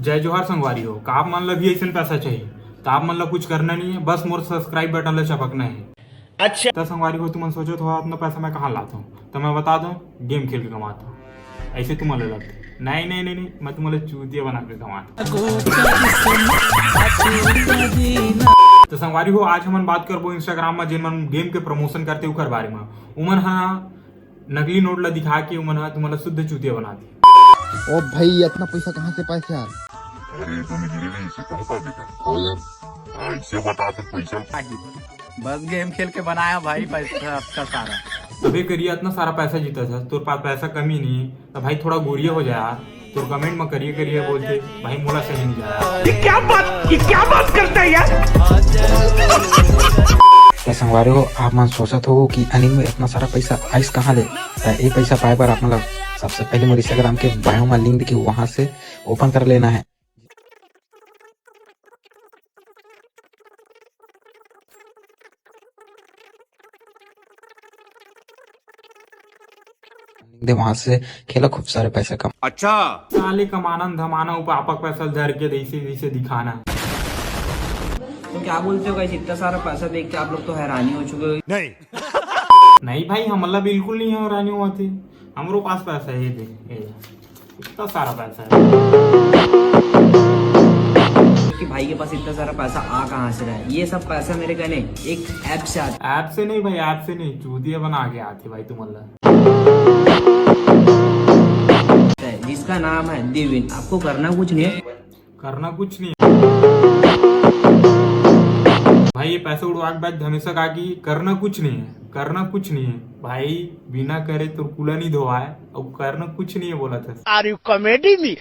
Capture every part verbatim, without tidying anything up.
जय जोहार संगवारी हो, का आप मन ला भी अइसन पैसा चाहिए, त आप मन ला कुछ करना नहीं है, बस मोर subscribe button ला चपकना है। अच्छा। त संगवारी हो, तुमन सोचत हो, "इतना पैसा मैं कहाँ लात हूँ?" त मैं बता दूँ, game खेल के कमात हूँ। ऐसे तुमन ला लगथे, नहीं, नहीं, नहीं, नहीं, मैं तुमन ला चूतिया बना के कमात हूँ। त संगवारी हो, आज हमन बात करबो Instagram में जेन मन game के promotion करथे, ओकर बारे में। उमन हा नकली नोट ला दिखा के उमन हा तुमन ला शुद्ध चूतिया बना दे। ओ भाई, इतना पैसा कहाँ से पाए यार? अरे, तो निकले नहीं, इसे कहाँ पाए बेटा? और यार, ऐसे बता तो पैसा। बस game खेल के बनाया भाई पैसा आपका सारा। अबे करिया, इतना सारा पैसा जीता था, तोर पास पैसा कमी नहीं है, तो भाई थोड़ा गोरिया हो जाए यार। तोर comment में करिया करिया बोलथे, भाई मोला सही नहीं जाए। ये क्या बात, ये क्या बात करता है यार? त संगवारी हो, आप मन सोचत हो कि अनिल में इतना सारा पैसा आइस कहाँ ले? त ए पैसा पाए बर आप मन ला सबसे पहले मोर Instagram के bio में link दिखही, वहां से open कर लेना है। दे वहां से खेला, खूब सारे पैसे कमा। अच्छा। साले कमाना धमाना, उ पापा के पैसा धर के जैसे जैसे दिखाना। तो क्या बोलते हो guys, इतना सारा पैसा देख के आप लोग तो हैरानी हो चुके हो? नहीं। नहीं भाई, हमला बिल्कुल नहीं हैरानी होवत हे, हमरो पास पैसा है, ये दे, ये दे। इतना सारा पैसा है। कि भाई के पास इतना सारा पैसा आ कहाँ से रहा है? ये सब पैसा मेरे कहने एक app से आता app से नहीं भाई, app से नहीं, चूतिया बना के आथे भाई तुमन ला। है, जिसका नाम है दिविन। आपको करना कुछ नहीं है। करना कुछ नहीं है भाई, ये पैसा उड़वा के बाद हमेशा कहा कि करना कुछ नहीं है, करना कुछ नहीं है। भाई, बिना करे तोर कुला नहीं धोवाए, अब करना कुछ नहीं है बोला था। Are you comedy me?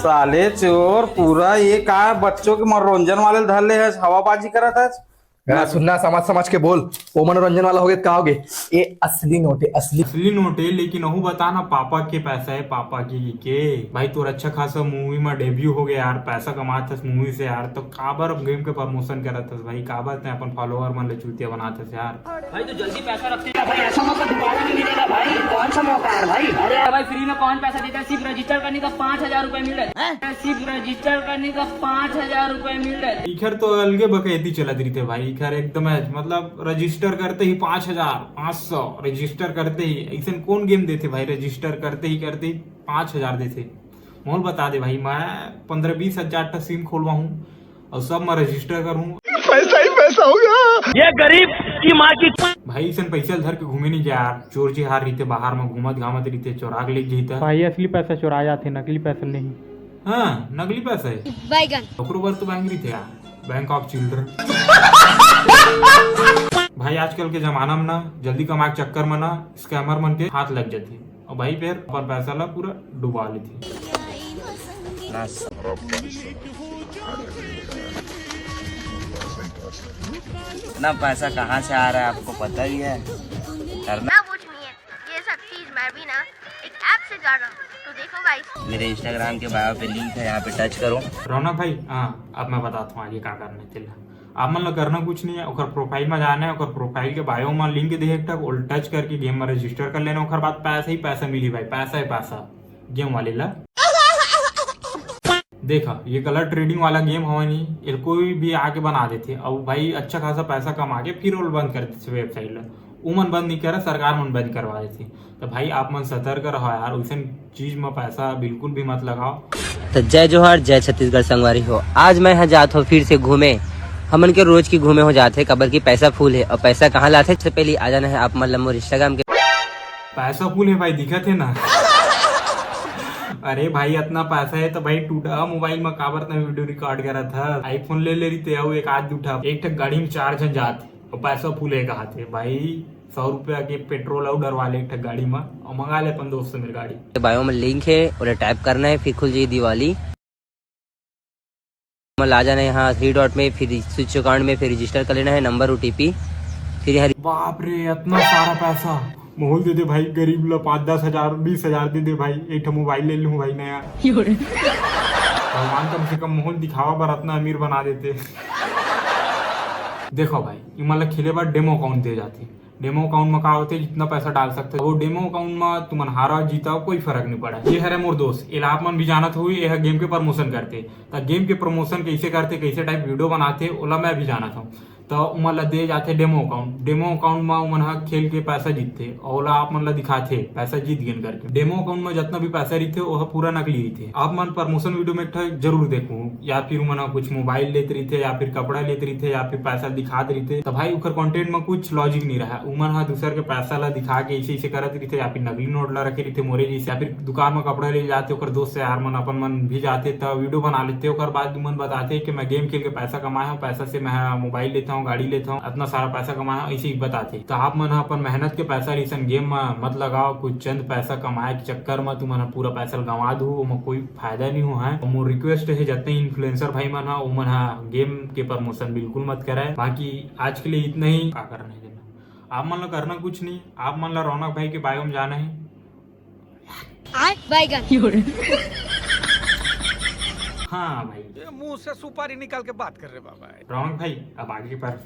साले चोर, पूरा ये का बच्चों के मनोरंजन वाले धर ले है, हवाबाजी करत है। हाँ, सुनना, समझ समझ के बोल। वो मनोरंजन वाला हो गया, का हो गया? ये असली नोट है, असली। असली नोट है, लेकिन वहू बता ना, पापा के पैसा है, पापा के, के। भाई, तोर अच्छा खासा movie में debut हो गया यार, पैसा कमात हस movie से यार, तो काबर अब game के promotion करत हस भाई? काबर ते अपन follower मन ले चूतिया बनात हस यार? भाई, तू जल्दी पैसा रखते ना भाई, ऐसा मौका दोबारा नहीं मिलेगा भाई। कौन सा मौका है भाई? अरे भाई, free में कौन पैसा देता है? सिर्फ register करने का पाँच हजार रुपए मिल रहा है, सिर्फ register करने का पाँच हजार रुपए मिल रहा है। इखर तो अलगे बकैती चलत रहिथे भाई, इखर एकदम है, मतलब register करते ही पाँच हजार, पाँच सौ, register करते ही। ऐसन कौन game देथे भाई, register करते ही, करते ही पाँच हजार देथे? मोल बता दे भाई, मैं पन्द्रह बीस हजार ठा SIM खोलवाहूँ और सब मैं register करूँ। पैसा ही पैसा होगा। ये गरीब की माँ की। भाई, ऐसन पैसा धर के घूमे नहीं जा यार, चोर चिहार रहिथे, बाहर में घूमत घामत रहिथे, चोरा के ले जही त। भाई, असली पैसा चोरा जाथे, नकली पैसा नहीं। हाँ, नकली पैसा है। बैगन। ओकरो बर तो बैंक रहिथे यार, Bank of Children। भाई, आजकल के जमाना में ना, जल्दी कमाए के चक्कर में ना, scammer मन के हाथ लग जाथे। और भाई, फिर अपन पैसा ला पूरा डुबा लेथे। ना स- इतना पैसा कहाँ से आ रहा है, आपको पता ही है। करना ना कुछ नहीं है, ये सब चीज मैं भी ना एक app से जाना। तो देखो guys, मेरे Instagram के bio पे link है, यहाँ पे touch करो। रौनक भाई, हाँ, अब मैं बताता हूँ आगे का करना है तेला। आप मन ला करना कुछ नहीं है, ओकर profile में जाना है, ओकर profile के bio में link दे एक ठक, ओला touch करके game में register कर लेना, ओकर बाद पैसा ही पैसा मिली भाई, पैसा ही पैसा game वाले ला। देखा, ये गलत trading वाला game हवा नहीं, ये कोई भी आके बना देथे। अब भाई, अच्छा खासा पैसा कमा के फिर ओला बंद कर देथे website ला। उमन बंद नहीं करे, सरकार मन बंद करवा देथे। तो भाई, आप मन सतर्क रहो यार, वैसन चीज में पैसा बिल्कुल भी मत लगाओ। तो जय जोहार, जय छत्तीसगढ़ संगवारी हो। आज मैं यहाँ जात हो फिर से घूमे। हमन के रोज की घूमे हो जात है, काबर की पैसा full है। और पैसा कहाँ लाथे? सबसे पहले आ जाना है आप मन ला मोर Instagram के। पैसा full है भाई, दिखत है ना। अरे भाई, इतना पैसा है तो भाई, टूटा mobile में काबर इतना video record करत है? iPhone ले ले रहिते, अउ एक आध दू ठा, एक ठा गाड़ी में चार झन जात है। अउ पैसा full है कहाथे भाई, सौ रुपया के petrol अउ डरवा ले एक ठा गाड़ी में, अउ मंगा ले अपन दोस्त से मेर गाड़ी। Bio में link है, ओला tap करना है, फिर खुल जाई दिवाली। ला जाना है यहाँ three dot में, फिर switch account में, फिर register कर लेना है number, OTP, फिर यहाँ बाप रे, इतना सारा पैसा। मोहल दे दे भाई, गरीब ला पाँच दस हजार, बीस हजार दे दे भाई, एक ठो मोबाइल ले लूं भाई नया। भगवान कम से कम मोहल दिखावा बर अतना अमीर बना देते। देखो भाई, इमन ला खेले बर डेमो अकाउंट दे जाथे। डेमो अकाउंट में का होथे, जितना पैसा डाल सकते हो। वो डेमो अकाउंट में तुमन हारा जीता, कोई फर्क नहीं पड़ा। ये हरे मोर दोस्त, एला आप मन भी जानत हो, ये गेम के प्रमोशन करते। त गेम के प्रमोशन कैसे करते, कैसे टाइप वीडियो बनाते, ओला मैं भी जानत हूँ। त उमन ला दे जाथे डेमो अकाउंट। डेमो अकाउंट में उमन ह खेल के पैसा जीतथे, ओला आप मन ला दिखाथे पैसा जीत गेन करके। डेमो अकाउंट में जितना भी पैसा रहिथे, ओह पूरा नकली रहिथे। आप मन प्रमोशन वीडियो में एक ठो जरूर देखू, या फिर उमन ह कुछ मोबाइल लेत रहिथे, या फिर कपड़ा लेत रहिथे, या फिर पैसा दिखात रहिथे। त भाई, ओकर कंटेंट में कुछ लॉजिक नहीं रहा। उमन ह दूसर के पैसा ला दिखा के ऐसे ऐसे करत रहिथे, या फिर नकली नोट ला रखे रहिथे मोरे जैसे, या फिर दुकान में कपड़ा ले जाथे, ओकर दोस्त यार मन अपन मन भी जाथे, त वीडियो बना लेथे। ओकर बाद उमन बताथे कि मैं गेम खेल के पैसा कमाए हूँ, पैसा से मैं मोबाइल लेता हूँ, गाड़ी लेता हूँ, इतना सारा पैसा कमाए हूँ, ऐसे ही बताथे। त आप मन ह अपन मेहनत के पैसा ला अइसन गेम में मत लगाओ। कुछ चंद पैसा कमाए के चक्कर में तुमन ह पूरा पैसा ला गंवा दू, ओमा कोई फायदा नहीं हो है। और मोर रिक्वेस्ट है, जितने इन्फ्लुएंसर भाई मन ह, ओमन ह गेम के प्रमोशन बिल्कुल मत कराए। बाकी आज के लिए इतना ही। का करना है, आप मन ला करना कुछ नहीं, आप मन ला रौनक भाई के बायो में जाना है। आय बैगन। हाँ भाई, ये मुंह से सुपारी निकाल के बात कर रहे बाबा। रौनक भाई, अब आगे पर।